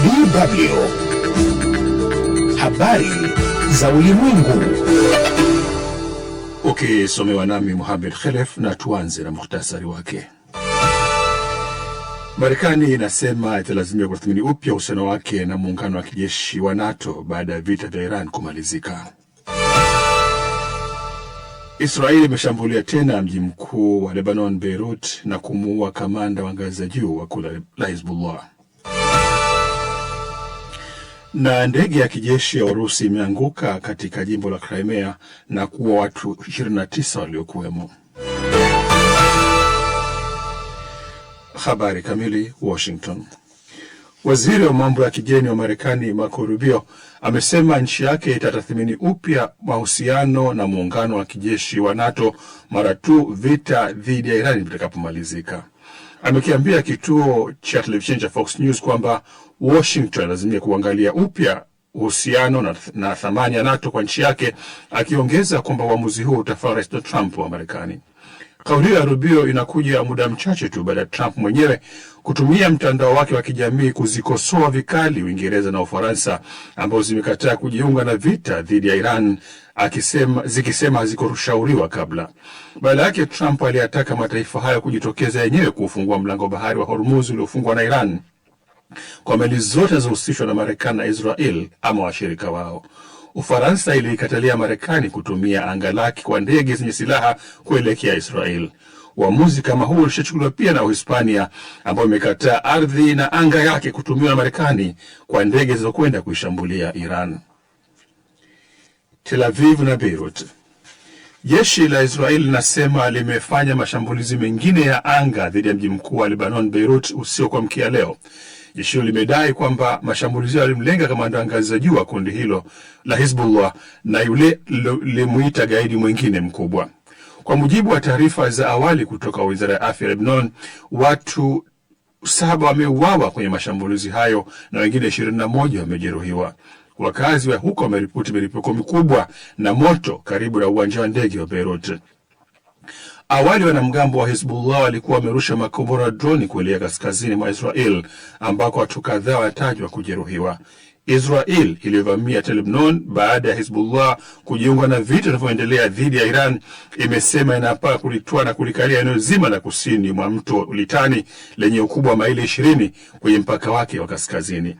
DW. Habari za Ulimwengu. Ukisomewa nami Mohamed Khelef, na tuanze na muhtasari wake. Marekani inasema italazimika kutathmini upya uhusiano wake na muungano wa kijeshi wa NATO baada ya vita vya Iran kumalizika. Israeli imeshambulia tena mji mkuu wa Lebanon, Beirut, na kumuua kamanda wa ngazi za juu wa kundi la Hizbullah. Na ndege ya kijeshi ya Urusi imeanguka katika jimbo la Crimea na kuua watu 29 waliokuwemo. Habari kamili. Washington. Waziri wa mambo ya kigeni wa Marekani Marco Rubio amesema nchi yake itatathmini upya mahusiano na muungano wa kijeshi wa NATO mara tu vita dhidi ya Iran vitakapomalizika. Amekiambia kituo cha televisheni cha Fox News kwamba Washington inalazimika kuangalia upya uhusiano na thamani ya NATO kwa nchi yake, akiongeza kwamba uamuzi huo utafaa Rais Donald Trump wa Marekani. Kauli ya Rubio inakuja muda mchache tu baada ya Trump mwenyewe kutumia mtandao wake wa kijamii kuzikosoa vikali Uingereza na Ufaransa ambazo zimekataa kujiunga na vita dhidi ya Iran zikisema hazikushauriwa kabla. Badala yake, Trump aliyataka mataifa hayo kujitokeza yenyewe kuufungua mlango wa bahari wa Hormuz uliofungwa na Iran kwa meli zote zinazohusishwa na Marekani na Israel ama washirika wao. Ufaransa iliikatalia Marekani kutumia anga lake kwa ndege zenye silaha kuelekea Israel. Uamuzi kama huo ulishachukuliwa pia na Uhispania ambayo imekataa ardhi na anga yake kutumiwa na Marekani kwa ndege zilizokwenda kuishambulia Iran. Tel Aviv na Beirut. Jeshi la Israeli linasema limefanya mashambulizi mengine ya anga dhidi ya mji mkuu wa Lebanon, Beirut, usiku wa kuamkia leo. Jeshi hilo limedai kwamba mashambulizi hayo yalimlenga kamanda wa ngazi za juu wa kundi hilo la Hizbullah na yule limuita gaidi mwingine mkubwa. Kwa mujibu wa taarifa za awali kutoka wizara ya afya ya Lebanon, watu 7 wameuawa kwenye mashambulizi hayo na wengine 21 wamejeruhiwa. Wakazi wa huko wameripoti milipuko mikubwa na moto karibu na uwanja wa ndege wa Beirut. Awali wanamgambo wa Hizbullah walikuwa wamerusha makombora ya droni kuelekea kaskazini mwa Israel ambako watu kadhaa watajwa kujeruhiwa. Israel iliyovamia Lebanon baada ya Hizbullah kujiunga na vita vinavyoendelea dhidi ya Iran imesema inapaa kulitwaa na kulikalia eneo zima la kusini mwa mto Litani lenye ukubwa wa maili 20 kwenye mpaka wake wa kaskazini.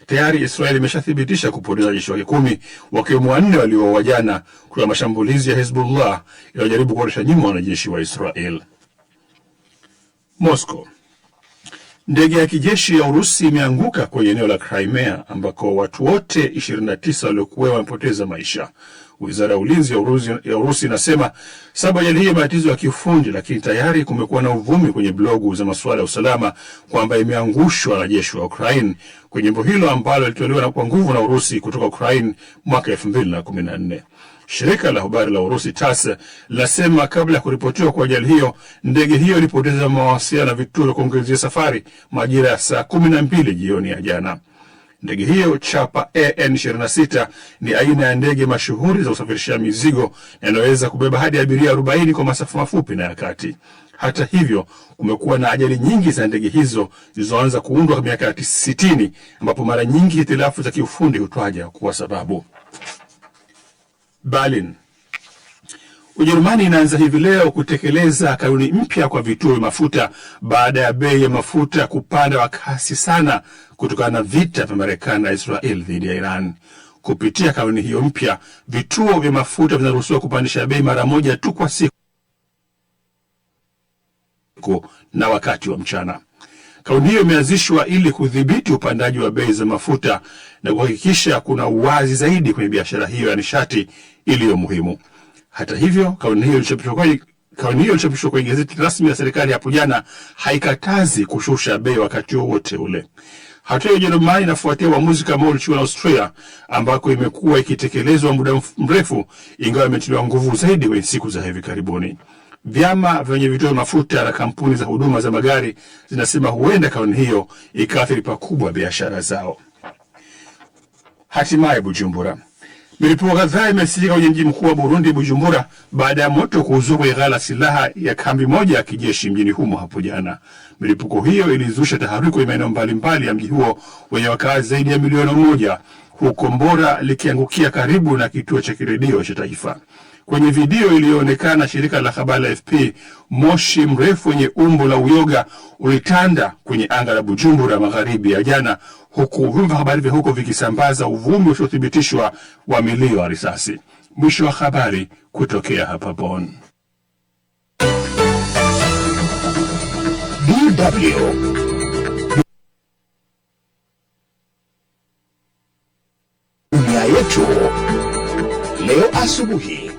Tayari Israel imeshathibitisha kupoteza wanajeshi wake 10 wakiwemo 4 waliouawa jana kwa mashambulizi ya Hizbullah yaliyojaribu kuwarudisha nyuma wanajeshi wa Israel. Moscow. Ndege ya kijeshi ya Urusi imeanguka kwenye eneo la Crimea ambako watu wote 29 waliokuwa wamepoteza maisha. Wizara ya Ulinzi ya Urusi inasema sababu ajali hiyo matatizo ya kiufundi, lakini tayari kumekuwa na uvumi kwenye blogu za masuala ya usalama kwamba imeangushwa na jeshi wa Ukraine kwenye jimbo hilo ambalo lilitolewa na kwa nguvu na Urusi kutoka Ukraine mwaka 2014. Shirika la habari la Urusi TASS linasema kabla ya kuripotiwa kwa ajali hiyo, ndege hiyo ilipoteza mawasiliano na vituo vya kuongezea safari majira ya saa 12 jioni ya jana. Ndege hiyo chapa AN-26 ni aina ya ndege mashuhuri za kusafirisha mizigo na inaweza kubeba hadi abiria 40 kwa masafa mafupi na ya kati. Hata hivyo, kumekuwa na ajali nyingi za ndege hizo zilizoanza kuundwa miaka ya 60 ambapo mara nyingi hitilafu za kiufundi hutajwa kuwa sababu. Berlin. Ujerumani inaanza hivi leo kutekeleza kanuni mpya kwa vituo vya mafuta baada ya bei ya mafuta kupanda kwa kasi sana kutokana na vita vya Marekani na Israel dhidi ya Iran. Kupitia kanuni hiyo mpya, vituo vya mafuta vinaruhusiwa kupandisha bei mara moja tu kwa siku na wakati wa mchana. Kanuni hiyo imeanzishwa ili kudhibiti upandaji wa bei za mafuta na kuhakikisha kuna uwazi zaidi kwenye biashara hiyo ya nishati iliyo muhimu. Hata hivyo, kanuni hiyo ilichapishwa kwenye gazeti rasmi la serikali hapo jana haikatazi kushusha bei wakati wowote ule. Hatua ya Ujerumani inafuatia uamuzi kama ulichukuliwa na Austria ambako imekuwa ikitekelezwa muda mrefu, ingawa imetiliwa nguvu zaidi kwenye siku za hivi karibuni. Vyama vyenye vituo vya mafuta na kampuni za huduma za magari zinasema huenda kanuni hiyo ikaathiri pakubwa biashara zao. Hatimaye Bujumbura. Milipuko kadhaa imesikika kwenye mji mkuu wa Burundi, Bujumbura, baada ya moto kuzuka kwenye ghala silaha ya kambi moja ya kijeshi mjini humo hapo jana. Milipuko hiyo ilizusha taharuki kwenye maeneo mbalimbali ya mji huo wenye wakazi zaidi ya milioni 1, huku kombora likiangukia karibu na kituo cha kiredio cha taifa. Kwenye video iliyoonekana shirika la habari la AFP, moshi mrefu wenye umbo la uyoga ulitanda kwenye anga la Bujumbura magharibi ya jana, huku vyombo vya habari vya huko vikisambaza uvumi usiothibitishwa wa milio ya risasi. Mwisho wa habari kutokea hapa Bonn. DW Dunia Yetu Leo Asubuhi.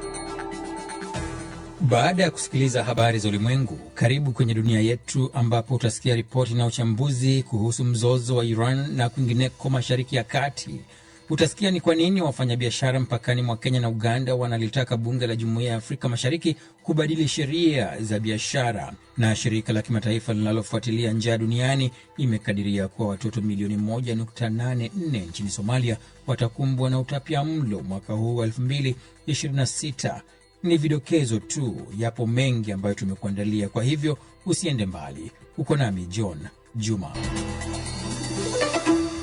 Baada ya kusikiliza habari za ulimwengu, karibu kwenye Dunia Yetu, ambapo utasikia ripoti na uchambuzi kuhusu mzozo wa Iran na kwingineko Mashariki ya Kati. Utasikia ni kwa nini wafanyabiashara mpakani mwa Kenya na Uganda wanalitaka bunge la Jumuiya ya Afrika Mashariki kubadili sheria za biashara, na shirika la kimataifa linalofuatilia njaa duniani imekadiria kuwa watoto milioni 1.84 nchini Somalia watakumbwa na utapia mlo mwaka huu wa 2026. Ni vidokezo tu, yapo mengi ambayo tumekuandalia, kwa hivyo usiende mbali. Uko nami John Juma.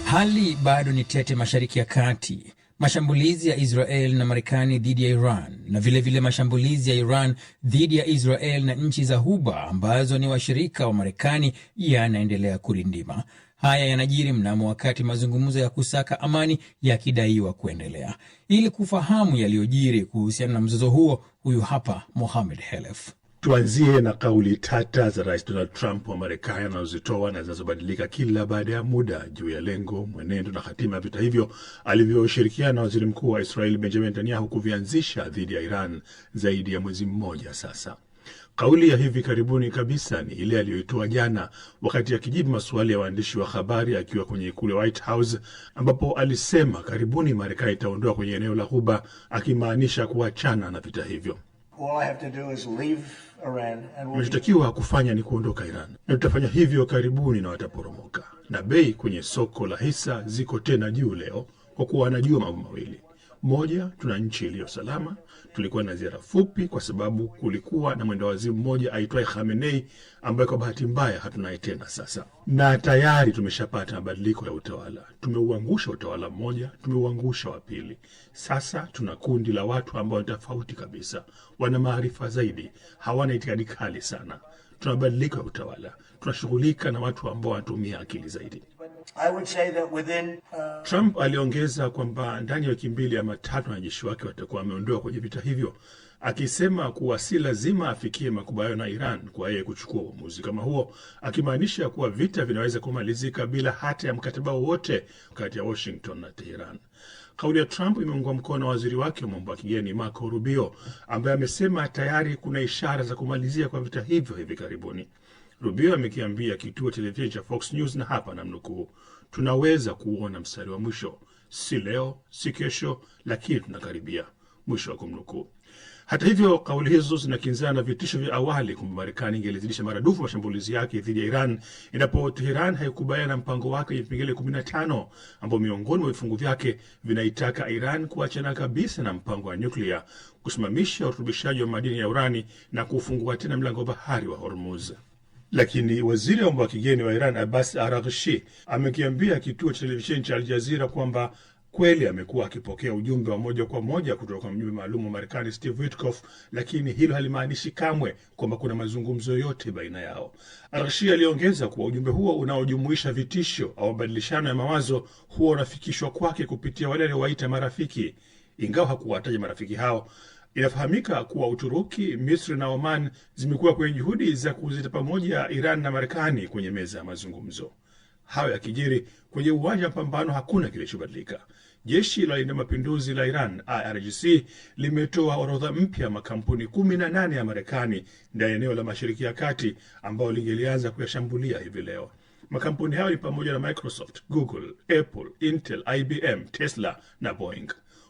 Hali bado ni tete Mashariki ya Kati. Mashambulizi ya Israel na Marekani dhidi ya Iran na vilevile vile mashambulizi ya Iran dhidi ya Israel na nchi za Ghuba ambazo ni washirika wa Marekani yanaendelea kurindima. Haya yanajiri mnamo wakati mazungumzo ya kusaka amani yakidaiwa kuendelea. Ili kufahamu yaliyojiri kuhusiana na mzozo huo, huyu hapa Mohamed Helef. Tuanzie na kauli tata za Rais Donald Trump wa Marekani anazozitoa na zinazobadilika kila baada ya muda juu ya lengo, mwenendo na hatima ya vita hivyo alivyoshirikiana na waziri mkuu wa Israeli Benjamin Netanyahu kuvianzisha dhidi ya Iran zaidi ya mwezi mmoja sasa. Kauli ya hivi karibuni kabisa ni ile aliyoitoa jana wakati akijibu maswali ya waandishi wa habari akiwa kwenye ikulu ya White House, ambapo alisema karibuni Marekani itaondoa kwenye eneo la Ghuba, akimaanisha kuachana na vita hivyo. Tunachotakiwa kufanya ni kuondoka Iran na tutafanya hivyo karibuni, na wataporomoka. Na bei kwenye soko la hisa ziko tena juu leo, kwa kuwa wanajua mambo mawili. Moja, tuna nchi iliyo salama. Tulikuwa na ziara fupi kwa sababu kulikuwa na mwendawazimu mmoja aitwaye Khamenei ambaye kwa bahati mbaya hatunaye tena sasa, na tayari tumeshapata mabadiliko ya utawala. Tumeuangusha utawala mmoja, tumeuangusha wa pili. Sasa tuna kundi la watu ambao ni tofauti kabisa, wana maarifa zaidi, hawana itikadi kali sana. Tuna mabadiliko ya utawala, tunashughulika na watu ambao wanatumia akili zaidi. I would say that within Trump aliongeza kwamba ndani ya wiki 2 ama 3 wanajeshi wake watakuwa wameondoa kwenye vita hivyo, akisema kuwa si lazima afikie makubaliano na Iran kwa yeye kuchukua uamuzi kama huo, akimaanisha kuwa vita vinaweza kumalizika bila hata ya mkataba wowote kati ya Washington na Teheran. Kauli ya Trump imeungwa mkono na waziri wake wa mambo ya kigeni Marco Rubio, ambaye amesema tayari kuna ishara za kumalizia kwa vita hivyo hivi karibuni. Rubio amekiambia kituo cha televisheni cha Fox News, na hapa namnukuu, tunaweza kuona mstari wa mwisho, si leo, si kesho, lakini tunakaribia, mwisho wa kumnukuu. Hata hivyo, kauli hizo zinakinzana na vitisho vya awali kwamba Marekani ingelizidisha maradufu mashambulizi yake dhidi ya Iran endapo Teheran haikubaliana na mpango wake wenye vipengele 15 ambao miongoni mwa vifungu vyake vinaitaka Iran kuachana kabisa na mpango wa nyuklia, kusimamisha urutubishaji wa madini ya urani na kufungua tena mlango wa bahari wa Hormuz. Lakini waziri wa mambo ya kigeni wa Iran Abbas Araghchi amekiambia kituo cha televisheni cha Al Jazeera kwamba kweli amekuwa akipokea ujumbe wa moja kwa moja kutoka kwa mjumbe maalum wa Marekani Steve Witkoff, lakini hilo halimaanishi kamwe kwamba kuna mazungumzo yote baina yao. Araghchi aliongeza kuwa ujumbe huo unaojumuisha vitisho au mabadilishano ya mawazo huwa unafikishwa kwake kupitia wale aliowaita marafiki, ingawa hakuwataja marafiki hao. Inafahamika kuwa Uturuki, Misri na Oman zimekuwa kwenye juhudi za kuzita pamoja Iran na Marekani kwenye meza ya mazungumzo. Hayo yakijiri, kwenye uwanja wa mapambano hakuna kilichobadilika. Jeshi la Walinda Mapinduzi la Iran IRGC limetoa orodha mpya makampuni 18 ya Marekani ndani ya eneo la Mashariki ya Kati ambayo lingelianza kuyashambulia hivi leo. Makampuni hayo ni pamoja na Microsoft, Google, Apple, Intel, IBM, Tesla na Boeing.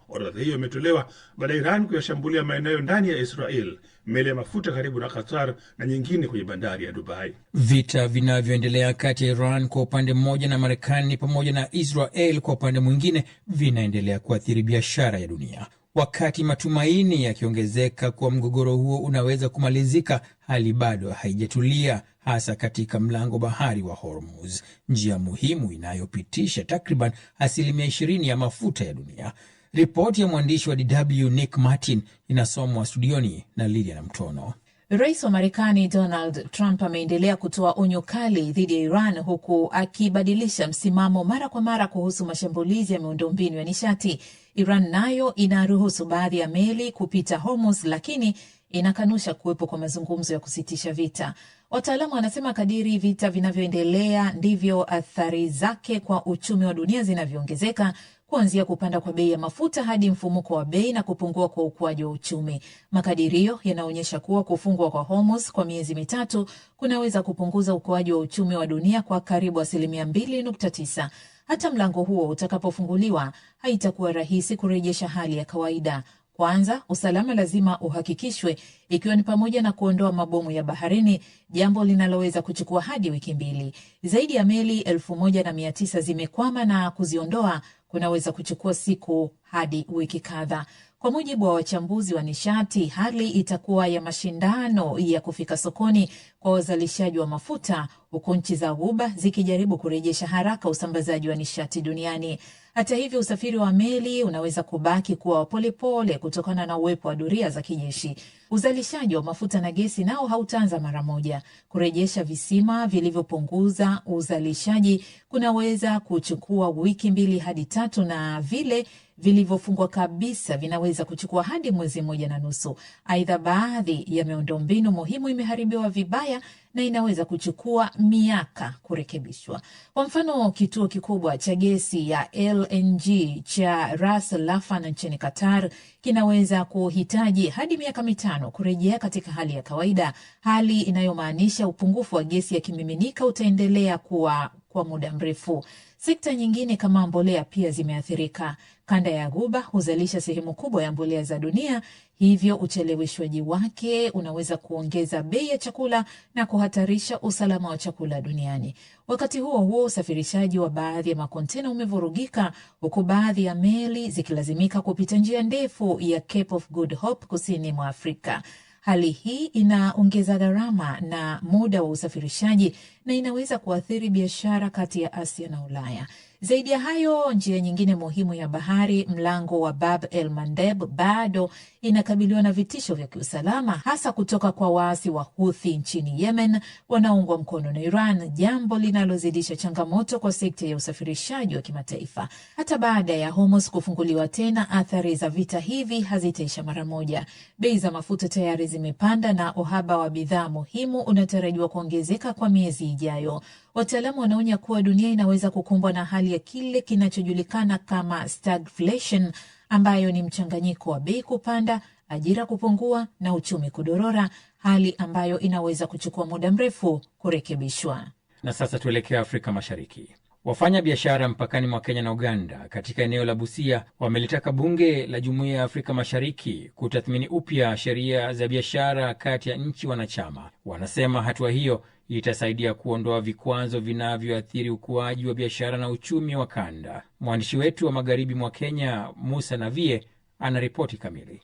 Orodha hiyo imetolewa baada ya Iran kuyashambulia maeneo ndani ya Israel, meli ya mafuta karibu na Qatar na nyingine kwenye bandari ya Dubai. Vita vinavyoendelea kati ya Iran kwa upande mmoja na Marekani pamoja na Israel kwa upande mwingine vinaendelea kuathiri biashara ya dunia. Wakati matumaini yakiongezeka kuwa mgogoro huo unaweza kumalizika, hali bado haijatulia, hasa katika mlango bahari wa Hormuz, njia muhimu inayopitisha takriban 20% ya mafuta ya dunia. Ripoti ya mwandishi wa DW Nick Martin inasomwa studioni na Lidia Mtono. Rais wa Marekani Donald Trump ameendelea kutoa onyo kali dhidi ya Iran huku akibadilisha msimamo mara kwa mara kuhusu mashambulizi ya miundombinu ya nishati. Iran nayo inaruhusu baadhi ya meli kupita Hormuz, lakini inakanusha kuwepo kwa mazungumzo ya kusitisha vita. Wataalamu wanasema kadiri vita vinavyoendelea ndivyo athari zake kwa uchumi wa dunia zinavyoongezeka, kuanzia kupanda kwa bei ya mafuta hadi mfumuko wa bei na kupungua kwa ukuaji wa uchumi. Makadirio yanaonyesha kuwa kufungwa kwa Hormuz kwa miezi 3 kunaweza kupunguza ukuaji wa uchumi wa dunia kwa karibu 2.9%. Hata mlango huo utakapofunguliwa, haitakuwa rahisi kurejesha hali ya kawaida. Kwanza, usalama lazima uhakikishwe, ikiwa ni pamoja na kuondoa mabomu ya baharini, jambo linaloweza kuchukua hadi wiki 2. Zaidi ya meli 1900 zimekwama na kuziondoa kunaweza kuchukua siku hadi wiki kadhaa. Kwa mujibu wa wachambuzi wa nishati, hali itakuwa ya mashindano ya kufika sokoni kwa wazalishaji wa mafuta, huku nchi za Ghuba zikijaribu kurejesha haraka usambazaji wa nishati duniani. Hata hivyo, usafiri wa meli unaweza kubaki kuwa wa polepole kutokana na uwepo wa doria za kijeshi. Uzalishaji wa mafuta na gesi nao hautaanza mara moja. Kurejesha visima vilivyopunguza uzalishaji kunaweza kuchukua wiki 2 hadi 3, na vile vilivyofungwa kabisa vinaweza kuchukua hadi mwezi 1.5. Aidha, baadhi ya miundombinu muhimu imeharibiwa vibaya na inaweza kuchukua miaka kurekebishwa. Kwa mfano, kituo kikubwa cha gesi ya LNG cha Ras Laffan nchini Qatar kinaweza kuhitaji hadi miaka 5 kurejea katika hali ya kawaida, hali inayomaanisha upungufu wa gesi ya kimiminika utaendelea kuwa kwa muda mrefu. Sekta nyingine kama mbolea pia zimeathirika. Kanda ya Ghuba huzalisha sehemu kubwa ya mbolea za dunia, hivyo ucheleweshwaji wake unaweza kuongeza bei ya chakula na kuhatarisha usalama wa chakula duniani. Wakati huo huo, usafirishaji wa baadhi ya makontena umevurugika, huku baadhi ya meli zikilazimika kupita njia ndefu ya Cape of Good Hope kusini mwa Afrika. Hali hii inaongeza gharama na muda wa usafirishaji na inaweza kuathiri biashara kati ya Asia na Ulaya. Zaidi ya hayo, njia nyingine muhimu ya bahari, mlango wa Bab el Mandeb, bado inakabiliwa na vitisho vya kiusalama, hasa kutoka kwa waasi wa Houthi nchini Yemen wanaoungwa mkono na Iran, jambo linalozidisha changamoto kwa sekta ya usafirishaji wa kimataifa. Hata baada ya Hormuz kufunguliwa tena, athari za vita hivi hazitaisha mara moja. Bei za mafuta tayari zimepanda na uhaba wa bidhaa muhimu unatarajiwa kuongezeka kwa miezi ijayo. Wataalamu wanaonya kuwa dunia inaweza kukumbwa na hali ya kile kinachojulikana kama stagflation, ambayo ni mchanganyiko wa bei kupanda, ajira kupungua na uchumi kudorora, hali ambayo inaweza kuchukua muda mrefu kurekebishwa. Na sasa tuelekee Afrika Mashariki. Wafanya biashara mpakani mwa Kenya na Uganda katika eneo la Busia wamelitaka bunge la Jumuiya ya Afrika Mashariki kutathmini upya sheria za biashara kati ya nchi wanachama. Wanasema hatua hiyo itasaidia kuondoa vikwazo vinavyoathiri ukuaji wa biashara na uchumi wa kanda. Mwandishi wetu wa magharibi mwa Kenya, Musa Navie, ana ripoti kamili.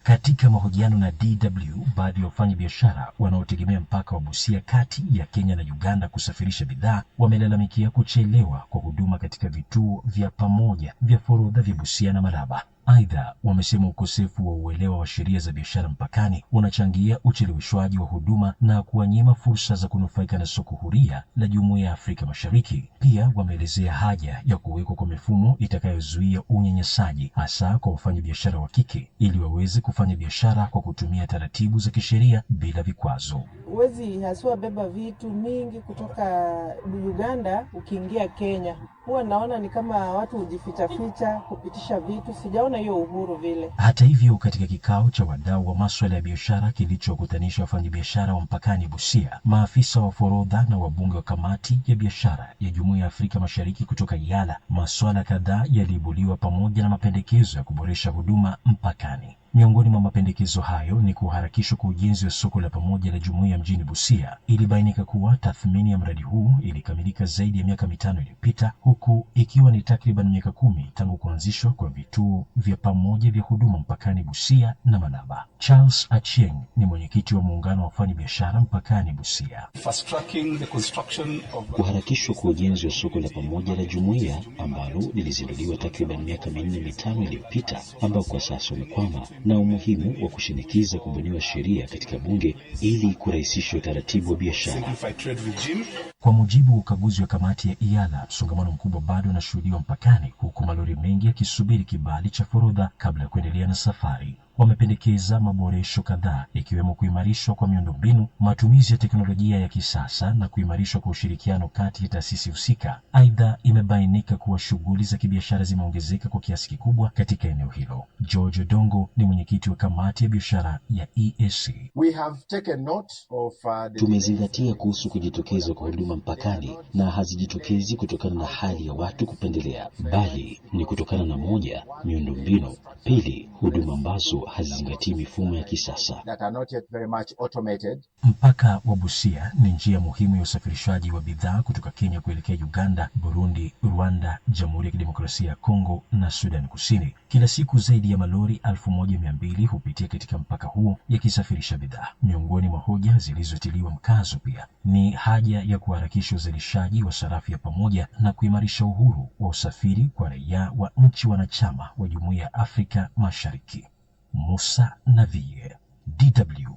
Katika mahojiano na DW, baadhi ya wafanyabiashara wanaotegemea mpaka wa Busia kati ya Kenya na Uganda kusafirisha bidhaa wamelalamikia kuchelewa kwa huduma katika vituo vya pamoja vya forodha vya Busia na Malaba. Aidha, wamesema ukosefu wa uelewa wa sheria za biashara mpakani unachangia ucheleweshwaji wa huduma na kuwanyima fursa za kunufaika na soko huria la Jumuiya ya Afrika Mashariki. Pia wameelezea haja ya kuwekwa kwa mifumo itakayozuia unyanyasaji hasa kwa wafanyabiashara wa kike ili waweze kufanya biashara kwa kutumia taratibu za kisheria bila vikwazo. Huwezi haswa beba vitu mingi kutoka Uganda ukiingia Kenya. Huwa naona ni kama watu hujifichaficha kupitisha vitu, sijaona Hatuna hiyo uhuru vile. Hata hivyo, katika kikao cha wadau wa maswala ya biashara kilichokutanisha wafanyabiashara wa mpakani Busia, maafisa wa forodha na wabunge wa kamati ya biashara ya Jumuiya ya Afrika Mashariki kutoka IALA, maswala kadhaa yaliibuliwa pamoja na mapendekezo ya kuboresha huduma mpakani. Miongoni mwa mapendekezo hayo ni kuharakishwa kwa ujenzi wa soko la pamoja la jumuiya mjini Busia. Ilibainika kuwa tathmini ya mradi huu ilikamilika zaidi ya miaka 5 iliyopita, huku ikiwa ni takriban miaka 10 tangu kuanzishwa kwa vituo vya pamoja vya huduma mpakani Busia na Malaba. Charles Achieng ni mwenyekiti wa muungano wa wafanyabiashara mpakani Busia. Kuharakishwa kwa ujenzi wa soko la pamoja la jumuiya ambalo lilizinduliwa takriban miaka 4-5 iliyopita, ambao kwa sasa umekwama, na umuhimu wa kushinikiza kubuniwa sheria katika bunge ili kurahisisha utaratibu wa biashara. Kwa mujibu wa ukaguzi wa kamati ya IALA, msongamano mkubwa bado unashuhudiwa mpakani, huku malori mengi yakisubiri kibali cha forodha kabla ya kuendelea na safari. Wamependekeza maboresho kadhaa ikiwemo kuimarishwa kwa miundombinu, matumizi ya teknolojia ya kisasa na kuimarishwa kwa ushirikiano kati ya taasisi husika. Aidha, imebainika kuwa shughuli za kibiashara zimeongezeka kwa kiasi kikubwa katika eneo hilo. George Odongo ni mwenyekiti wa kamati ya biashara ya EAC. We have taken note of, Tumezingatia kuhusu kujitokeza kwa huduma mpakani, na hazijitokezi kutokana na hali ya watu kupendelea, bali ni kutokana na moja, miundombinu; pili, huduma ambazo hazizingatii mifumo ya kisasa. that are not yet very much automated. Mpaka wa Busia ni njia muhimu ya usafirishaji wa bidhaa kutoka Kenya kuelekea Uganda, Burundi, Rwanda, Jamhuri ya Kidemokrasia ya Kongo na Sudan Kusini. Kila siku zaidi ya malori 1200 hupitia katika mpaka huo yakisafirisha bidhaa. Miongoni mwa hoja zilizotiliwa mkazo pia ni haja ya kuharakisha uzalishaji wa sarafu ya pamoja na kuimarisha uhuru wa usafiri kwa raia wa nchi wanachama wa Jumuiya ya Afrika Mashariki. Musa Navie, DW,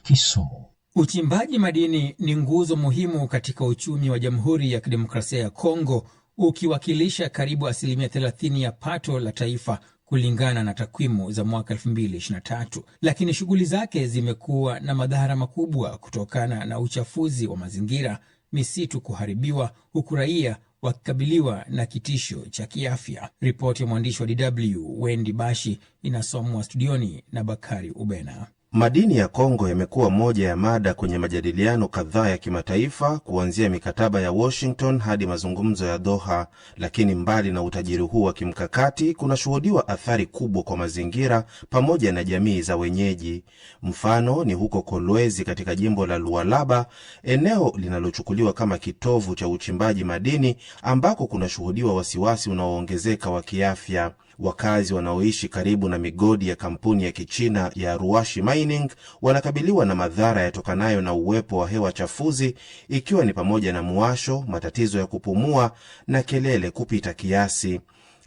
Kisumu. Uchimbaji madini ni nguzo muhimu katika uchumi wa Jamhuri ya Kidemokrasia ya Kongo, ukiwakilisha karibu 30% ya pato la taifa kulingana na takwimu za mwaka 2023. Lakini shughuli zake zimekuwa na madhara makubwa kutokana na uchafuzi wa mazingira, misitu kuharibiwa, huku raia wakikabiliwa na kitisho cha kiafya. Ripoti ya mwandishi wa DW Wendy Bashi inasomwa studioni na Bakari Ubena. Madini ya Kongo yamekuwa moja ya mada kwenye majadiliano kadhaa ya kimataifa, kuanzia mikataba ya Washington hadi mazungumzo ya Doha. Lakini mbali na utajiri huu wa kimkakati, kunashuhudiwa athari kubwa kwa mazingira pamoja na jamii za wenyeji. Mfano ni huko Kolwezi katika jimbo la Lualaba, eneo linalochukuliwa kama kitovu cha uchimbaji madini, ambako kunashuhudiwa wasiwasi unaoongezeka wa kiafya. Wakazi wanaoishi karibu na migodi ya kampuni ya Kichina ya Ruashi Mining wanakabiliwa na madhara yatokanayo na uwepo wa hewa chafuzi, ikiwa ni pamoja na muwasho, matatizo ya kupumua na kelele kupita kiasi.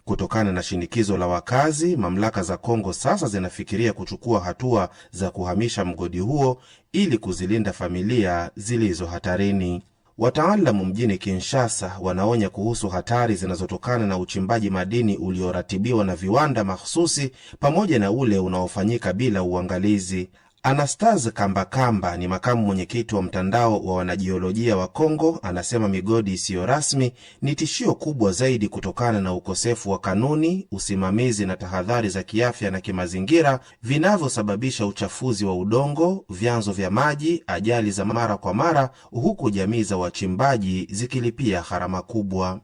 Kutokana na shinikizo la wakazi, mamlaka za Kongo sasa zinafikiria kuchukua hatua za kuhamisha mgodi huo ili kuzilinda familia zilizo hatarini. Wataalamu mjini Kinshasa wanaonya kuhusu hatari zinazotokana na uchimbaji madini ulioratibiwa na viwanda mahsusi pamoja na ule unaofanyika bila uangalizi. Anastase Kambakamba ni makamu mwenyekiti wa mtandao wa wanajiolojia wa Kongo. Anasema migodi isiyo rasmi ni tishio kubwa zaidi kutokana na ukosefu wa kanuni, usimamizi na tahadhari za kiafya na kimazingira vinavyosababisha uchafuzi wa udongo, vyanzo vya maji, ajali za mara kwa mara, huku jamii za wachimbaji zikilipia gharama kubwa.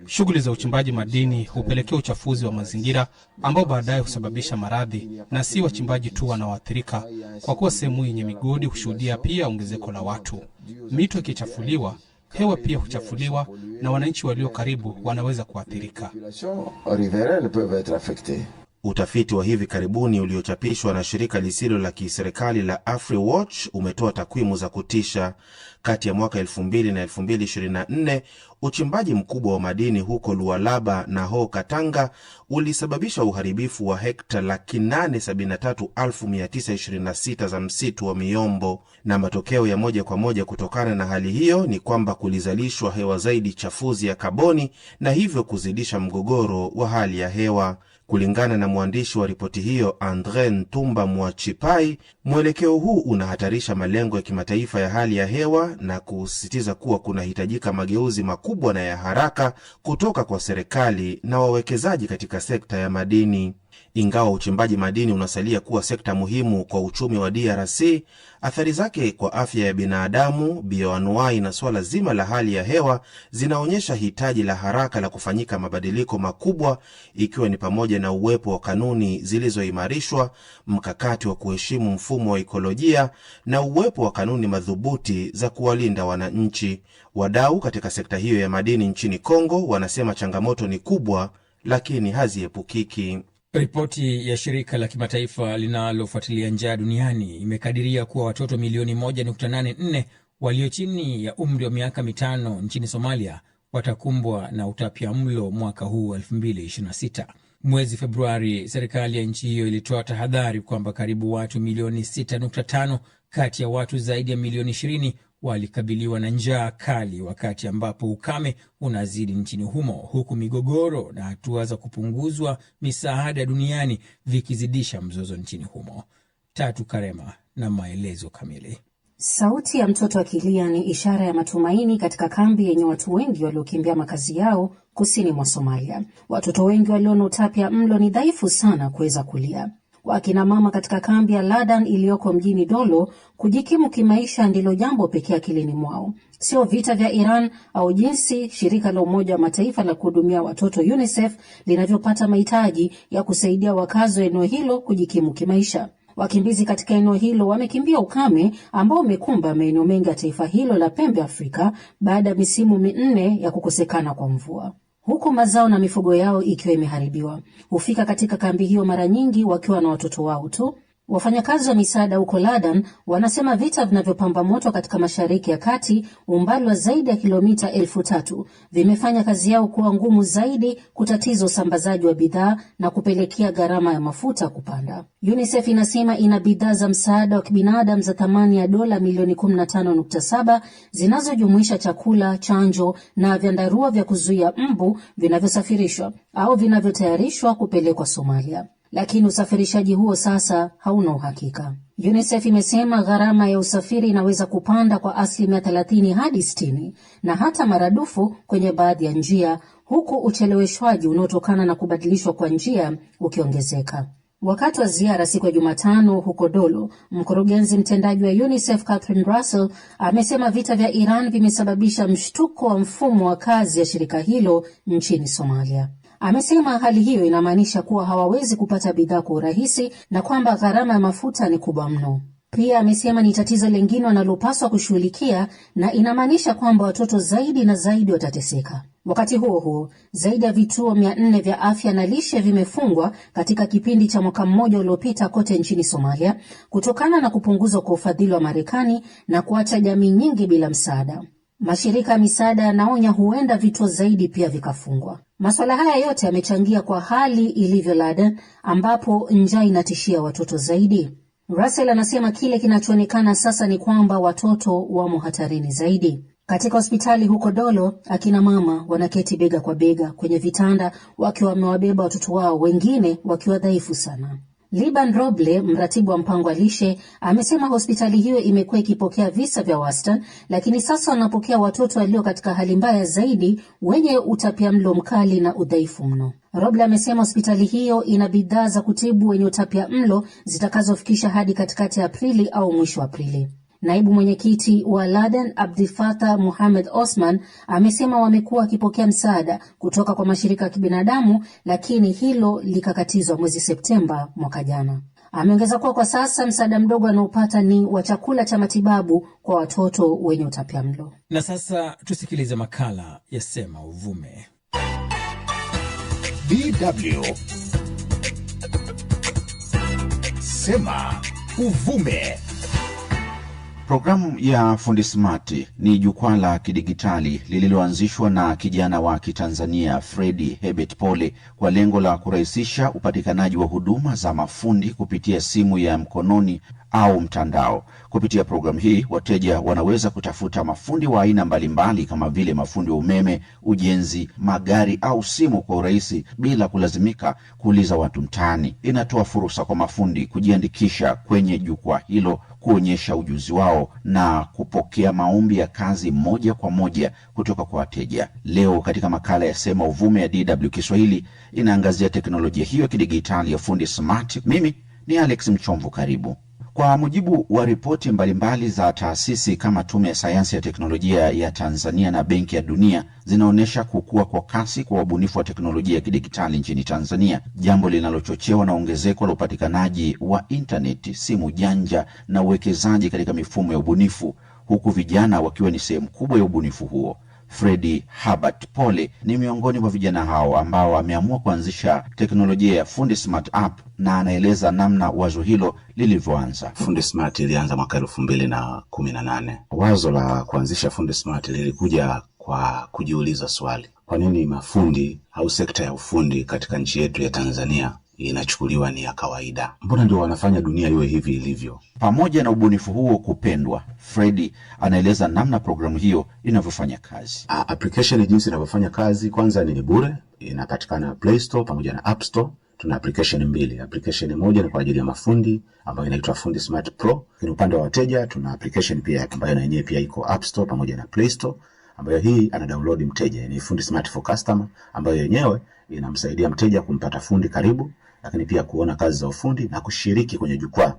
Shughuli za uchimbaji madini hupelekea uchafuzi wa mazingira ambao baadaye husababisha maradhi, na si wachimbaji tu wanaoathirika, kwa kuwa sehemu yenye migodi hushuhudia pia ongezeko la watu. Mito ikichafuliwa, hewa pia huchafuliwa na wananchi walio karibu wanaweza kuathirika. Utafiti wa hivi karibuni uliochapishwa na shirika lisilo la kiserikali la AfriWatch umetoa takwimu za kutisha. Kati ya mwaka 2000 na 2024, uchimbaji mkubwa wa madini huko Lualaba na Ho Katanga ulisababisha uharibifu wa hekta 873,926 za msitu wa miombo, na matokeo ya moja kwa moja kutokana na hali hiyo ni kwamba kulizalishwa hewa zaidi chafuzi ya kaboni na hivyo kuzidisha mgogoro wa hali ya hewa. Kulingana na mwandishi wa ripoti hiyo Andre Ntumba Mwachipai, mwelekeo huu unahatarisha malengo ya kimataifa ya hali ya hewa sekta na kusisitiza kuwa kunahitajika mageuzi makubwa na ya haraka kutoka kwa serikali na wawekezaji katika sekta ya madini. Ingawa uchimbaji madini unasalia kuwa sekta muhimu kwa uchumi wa DRC, athari zake kwa afya ya binadamu, bioanuai na suala zima la hali ya hewa zinaonyesha hitaji la haraka la kufanyika mabadiliko makubwa, ikiwa ni pamoja na uwepo wa kanuni zilizoimarishwa, mkakati wa kuheshimu mfumo wa ikolojia na uwepo wa kanuni madhubuti za kuwalinda wananchi. Wadau katika sekta hiyo ya madini nchini Kongo wanasema changamoto ni kubwa, lakini haziepukiki. Ripoti ya shirika la kimataifa linalofuatilia njaa duniani imekadiria kuwa watoto milioni 1.84 walio chini ya umri wa miaka 5 nchini Somalia watakumbwa na utapiamlo mwaka huu 2026. Mwezi Februari, serikali ya nchi hiyo ilitoa tahadhari kwamba karibu watu milioni 6.5 kati ya watu zaidi ya milioni 20 walikabiliwa na njaa kali wakati ambapo ukame unazidi nchini humo, huku migogoro na hatua za kupunguzwa misaada duniani vikizidisha mzozo nchini humo. Tatu Karema na maelezo kamili. Sauti ya mtoto akilia ni ishara ya matumaini katika kambi yenye watu wengi waliokimbia makazi yao kusini mwa Somalia. Watoto wengi walio na utapia mlo ni dhaifu sana kuweza kulia. Wakina mama katika kambi ya Ladan iliyoko mjini Dolo, kujikimu kimaisha ndilo jambo pekee akilini mwao, sio vita vya Iran au jinsi shirika la Umoja wa Mataifa la kuhudumia watoto UNICEF linavyopata mahitaji ya kusaidia wakazi wa eneo hilo kujikimu kimaisha. Wakimbizi katika eneo hilo wamekimbia ukame ambao umekumba maeneo mengi ya taifa hilo la pembe Afrika baada ya misimu minne ya kukosekana kwa mvua, huku mazao na mifugo yao ikiwa imeharibiwa. Hufika katika kambi hiyo mara nyingi wakiwa na watoto wao tu. Wafanyakazi wa misaada huko Ladan wanasema vita vinavyopamba moto katika Mashariki ya Kati, umbali wa zaidi ya kilomita 3,000, vimefanya kazi yao kuwa ngumu zaidi, kutatiza usambazaji wa bidhaa na kupelekea gharama ya mafuta kupanda. UNICEF inasema ina bidhaa za msaada wa kibinadamu za thamani ya dola milioni 15.7 zinazojumuisha chakula, chanjo na vyandarua vya kuzuia mbu vinavyosafirishwa au vinavyotayarishwa kupelekwa Somalia. Lakini usafirishaji huo sasa hauna uhakika. UNICEF imesema gharama ya usafiri inaweza kupanda kwa asilimia 30 hadi 60 na hata maradufu kwenye baadhi ya njia, huku ucheleweshwaji unaotokana na kubadilishwa kwa njia ukiongezeka. Wakati wa ziara siku ya Jumatano huko Dolo, mkurugenzi mtendaji wa UNICEF Catherine Russell amesema vita vya Iran vimesababisha mshtuko wa mfumo wa kazi ya shirika hilo nchini Somalia. Amesema hali hiyo inamaanisha kuwa hawawezi kupata bidhaa kwa urahisi na kwamba gharama ya mafuta ni kubwa mno. Pia amesema ni tatizo lingine wanalopaswa kushughulikia na inamaanisha kwamba watoto zaidi na zaidi watateseka. Wakati huo huo, zaidi ya vituo 400 vya afya na lishe vimefungwa katika kipindi cha mwaka mmoja uliopita kote nchini Somalia kutokana na kupunguzwa kwa ufadhili wa Marekani na kuacha jamii nyingi bila msaada. Mashirika ya misaada yanaonya huenda vituo zaidi pia vikafungwa. Masuala haya yote yamechangia kwa hali ilivyo Laden, ambapo njaa inatishia watoto zaidi. Russell anasema kile kinachoonekana sasa ni kwamba watoto wamo hatarini zaidi. Katika hospitali huko Dolo, akina mama wanaketi bega kwa bega kwenye vitanda wakiwa wamewabeba watoto wao, wengine wakiwa dhaifu sana. Liban Roble, mratibu wa mpango wa lishe, amesema hospitali hiyo imekuwa ikipokea visa vya wastani, lakini sasa wanapokea watoto walio katika hali mbaya zaidi, wenye utapiamlo mkali na udhaifu mno. Roble amesema hospitali hiyo ina bidhaa za kutibu wenye utapiamlo zitakazofikisha hadi katikati ya Aprili au mwisho wa Aprili. Naibu mwenyekiti wa Laden Abdifatah Muhamed Osman amesema wamekuwa wakipokea msaada kutoka kwa mashirika ya kibinadamu, lakini hilo likakatizwa mwezi Septemba mwaka jana. Ameongeza kuwa kwa sasa msaada mdogo anaopata ni wa chakula cha matibabu kwa watoto wenye utapiamlo. Na sasa tusikilize makala ya Sema Uvume. DW Sema Uvume. Programu ya Fundi Smart ni jukwaa la kidigitali lililoanzishwa na kijana wa Kitanzania Fredi Hebert Pole kwa lengo la kurahisisha upatikanaji wa huduma za mafundi kupitia simu ya mkononi au mtandao. Kupitia programu hii, wateja wanaweza kutafuta mafundi wa aina mbalimbali kama vile mafundi wa umeme, ujenzi, magari au simu kwa urahisi bila kulazimika kuuliza watu mtaani. Inatoa fursa kwa mafundi kujiandikisha kwenye jukwaa hilo, kuonyesha ujuzi wao na kupokea maombi ya kazi moja kwa moja kutoka kwa wateja. Leo katika makala ya Sema Uvume ya DW Kiswahili inaangazia teknolojia hiyo ya kidigitali ya Fundi Smart. Mimi ni Alex Mchomvu, karibu. Kwa mujibu wa ripoti mbalimbali za taasisi kama Tume ya Sayansi ya Teknolojia ya Tanzania na Benki ya Dunia zinaonyesha kukua kwa kasi kwa wabunifu wa teknolojia ya kidigitali nchini Tanzania, jambo linalochochewa na ongezeko la upatikanaji wa intaneti, simu janja na uwekezaji katika mifumo ya ubunifu, huku vijana wakiwa ni sehemu kubwa ya ubunifu huo. Fredi Herbert Pole ni miongoni mwa vijana hao ambao ameamua kuanzisha teknolojia ya Fundi Smart App na anaeleza namna wazo hilo lilivyoanza. Fundi Smart ilianza mwaka 2018. Wazo la kuanzisha Fundi Smart lilikuja kwa kujiuliza swali, kwa nini mafundi au sekta ya ufundi katika nchi yetu ya Tanzania inachukuliwa ni ya kawaida? Mbona ndio wanafanya dunia iwe hivi ilivyo? Pamoja na ubunifu huo kupendwa, Fredi anaeleza namna programu hiyo inavyofanya kazi. Application jinsi inavyofanya kazi, kwanza ni bure, inapatikana Play Store pamoja na App Store. Tuna application mbili. Application moja ni kwa ajili ya mafundi ambayo inaitwa Fundi Smart Pro. Lakini upande wa wateja tuna application pia ambayo na yenyewe pia iko App Store pamoja na Play Store, ambayo hii ana download mteja, ni Fundi Smart for Customer, ambayo yenyewe inamsaidia mteja kumpata fundi karibu, lakini pia kuona kazi za ufundi na kushiriki kwenye jukwaa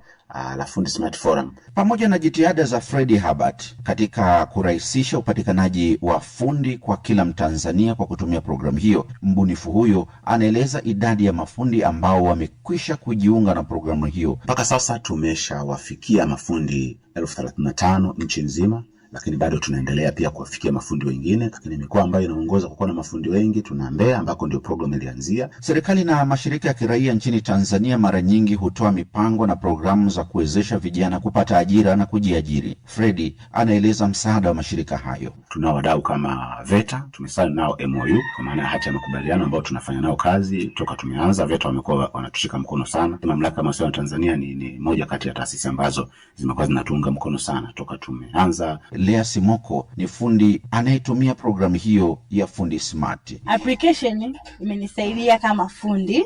la Fundi Smart Forum. Pamoja na jitihada za Fredi Herbert katika kurahisisha upatikanaji wa fundi kwa kila Mtanzania kwa kutumia programu hiyo, mbunifu huyo anaeleza idadi ya mafundi ambao wamekwisha kujiunga na programu hiyo. Mpaka sasa tumeshawafikia mafundi 35,000 nchi nzima, lakini bado tunaendelea pia kuwafikia mafundi wengine. Lakini mikoa ambayo inaongoza kwa kuwa na mafundi wengi tuna Mbeya ambako ndio programu ilianzia. Serikali na mashirika ya kiraia nchini Tanzania mara nyingi hutoa mipango na programu za kuwezesha vijana kupata ajira na kujiajiri. Fredi anaeleza msaada wa mashirika hayo. Tunao wadau kama VETA, tumesaini nao MOU kwa maana ya hati ya makubaliano ambao tunafanya nao kazi toka tumeanza. VETA wamekuwa wanatushika mkono sana. Mamlaka ya Mawasiliano Tanzania ni moja kati ya taasisi ambazo zimekuwa zinatuunga mkono sana toka tumeanza. Lea Simoko ni fundi anayetumia programu hiyo ya Fundi Smart. Application imenisaidia kama fundi,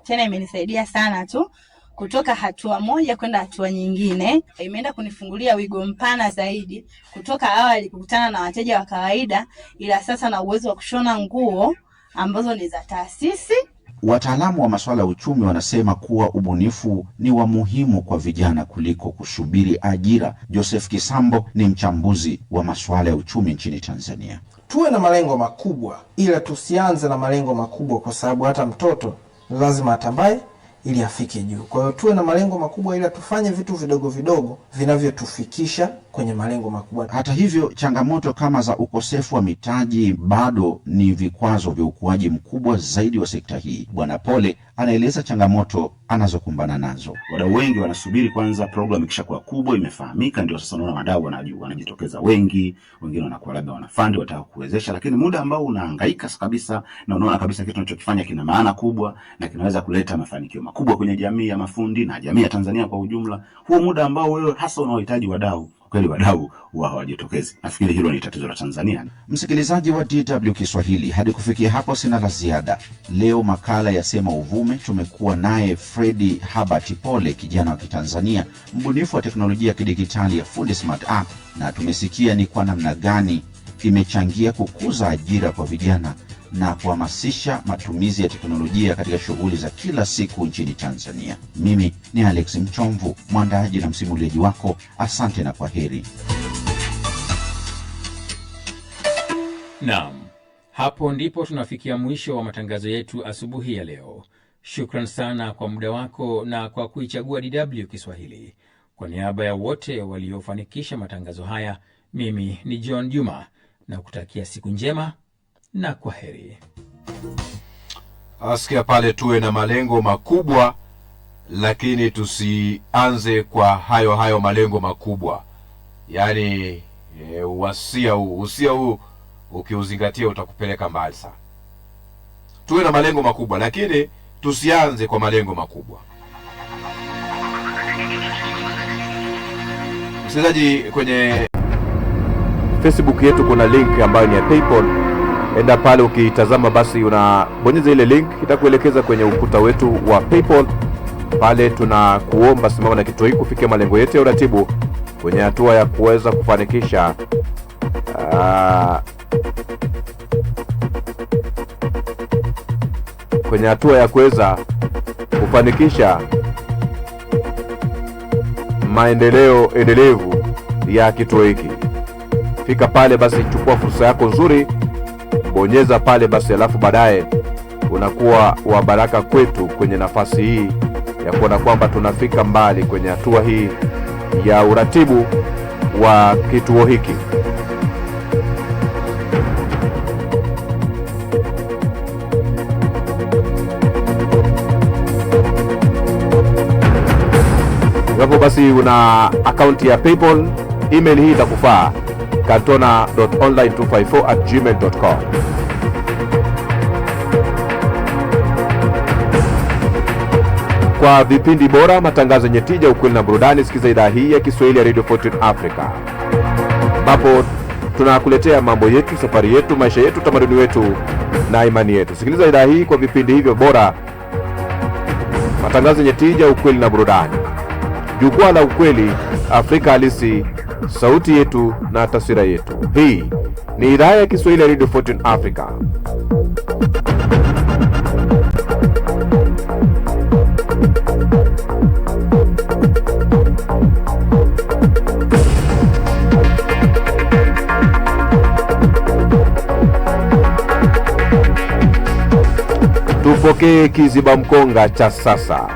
tena imenisaidia sana tu kutoka hatua moja kwenda hatua nyingine. Imeenda kunifungulia wigo mpana zaidi, kutoka awali kukutana na wateja wa kawaida, ila sasa na uwezo wa kushona nguo ambazo ni za taasisi. Wataalamu wa masuala ya uchumi wanasema kuwa ubunifu ni wa muhimu kwa vijana kuliko kusubiri ajira. Joseph Kisambo ni mchambuzi wa masuala ya uchumi nchini Tanzania. Tuwe na malengo makubwa, ila tusianze na malengo makubwa, kwa sababu hata mtoto lazima atambae ili afike juu. Kwa hiyo tuwe na malengo makubwa, ila tufanye vitu vidogo vidogo vinavyotufikisha kwenye malengo makubwa. Hata hivyo, changamoto kama za ukosefu wa mitaji bado ni vikwazo vya ukuaji mkubwa zaidi wa sekta hii. Bwana Pole anaeleza changamoto anazokumbana nazo. Wadau wengi wanasubiri kwanza program ikishakuwa kubwa imefahamika, ndio sasa unaona wadau wanajitokeza wengi, wengine wanakuwa labda wanafandi wataka kuwezesha, lakini muda ambao unahangaika kabisa na unaona kabisa kitu unachokifanya kina maana kubwa na kinaweza kuleta mafanikio makubwa kwenye jamii ya mafundi na jamii ya Tanzania kwa ujumla, huo muda ambao wewe hasa unaohitaji wadau, kweli wadau huwa hawajitokezi. Nafikiri hilo ni tatizo la Tanzania. Msikilizaji wa DW Kiswahili, hadi kufikia hapo sina la ziada. Leo makala ya Sema Uvume tumekuwa naye Fredi Herbert Pole, kijana wa Kitanzania, mbunifu wa teknolojia ya kidigitali ya Fundi Smart App, na tumesikia ni kwa namna gani imechangia kukuza ajira kwa vijana na kuhamasisha matumizi ya teknolojia katika shughuli za kila siku nchini Tanzania. Mimi ni Alex Mchomvu, mwandaaji na msimuliaji wako. Asante na kwa heri. Naam, hapo ndipo tunafikia mwisho wa matangazo yetu asubuhi ya leo. Shukran sana kwa muda wako na kwa kuichagua DW Kiswahili. Kwa niaba ya wote waliofanikisha matangazo haya, mimi ni John Juma na kutakia siku njema na kwa heri. Asikia pale, tuwe na malengo makubwa, lakini tusianze kwa hayo hayo malengo makubwa. Yaani usia huu ukiuzingatia utakupeleka mbali sana. Tuwe na malengo makubwa, lakini tusianze kwa malengo makubwa. Msikilizaji, kwenye Facebook yetu kuna link ambayo ni ya PayPal. Enda pale ukiitazama, basi unabonyeza ile link, itakuelekeza kwenye ukuta wetu wa PayPal. Pale tunakuomba simama na kituo hiki kufikia malengo yetu ya uratibu kwenye hatua ya kuweza kufanikisha kwenye hatua ya kuweza kufanikisha maendeleo endelevu ya kituo hiki. Fika pale basi, chukua fursa yako nzuri, bonyeza pale basi, alafu baadaye unakuwa wa baraka kwetu kwenye nafasi hii ya kuona kwamba tunafika mbali kwenye hatua hii ya uratibu wa kituo hiki. Iwapo basi una akaunti ya PayPal, email hii itakufaa: kantona.online254@gmail.com. Kwa vipindi bora, matangazo yenye tija, ukweli na burudani, sikiza idhaa hii ya Kiswahili ya Radio 14 Africa, ambapo tunakuletea mambo yetu, safari yetu, maisha yetu, utamaduni wetu na imani yetu. Sikiliza idhaa hii kwa vipindi hivyo bora, matangazo yenye tija, ukweli na burudani, jukwaa la ukweli, Afrika halisi, sauti yetu na taswira yetu. Hii ni idhaa ya Kiswahili ya Radio 14 Africa. Tupokee kiziba mkonga cha sasa.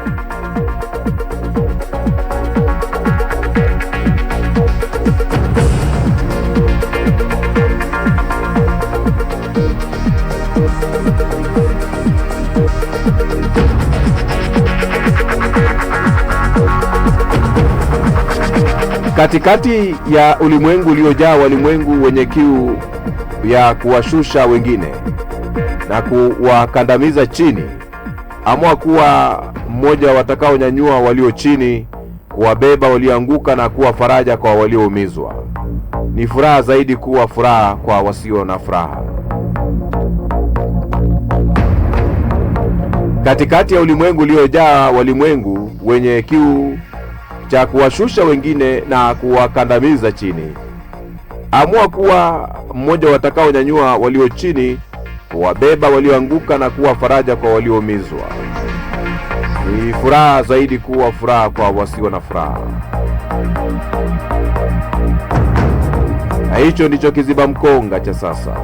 Katikati ya ulimwengu uliojaa walimwengu wenye kiu ya kuwashusha wengine na kuwakandamiza chini, amua kuwa mmoja watakaonyanyua walio chini, kuwabeba walioanguka na kuwa faraja kwa walioumizwa. Ni furaha zaidi kuwa furaha kwa wasio na furaha. Katikati ya ulimwengu uliojaa walimwengu wenye kiu cha kuwashusha wengine na kuwakandamiza chini, amua kuwa mmoja watakaonyanyua walio chini, kuwabeba walioanguka na kuwa faraja kwa walioumizwa. Ni furaha zaidi kuwa furaha kwa wasio na furaha. Na hicho ndicho kiziba mkonga cha sasa.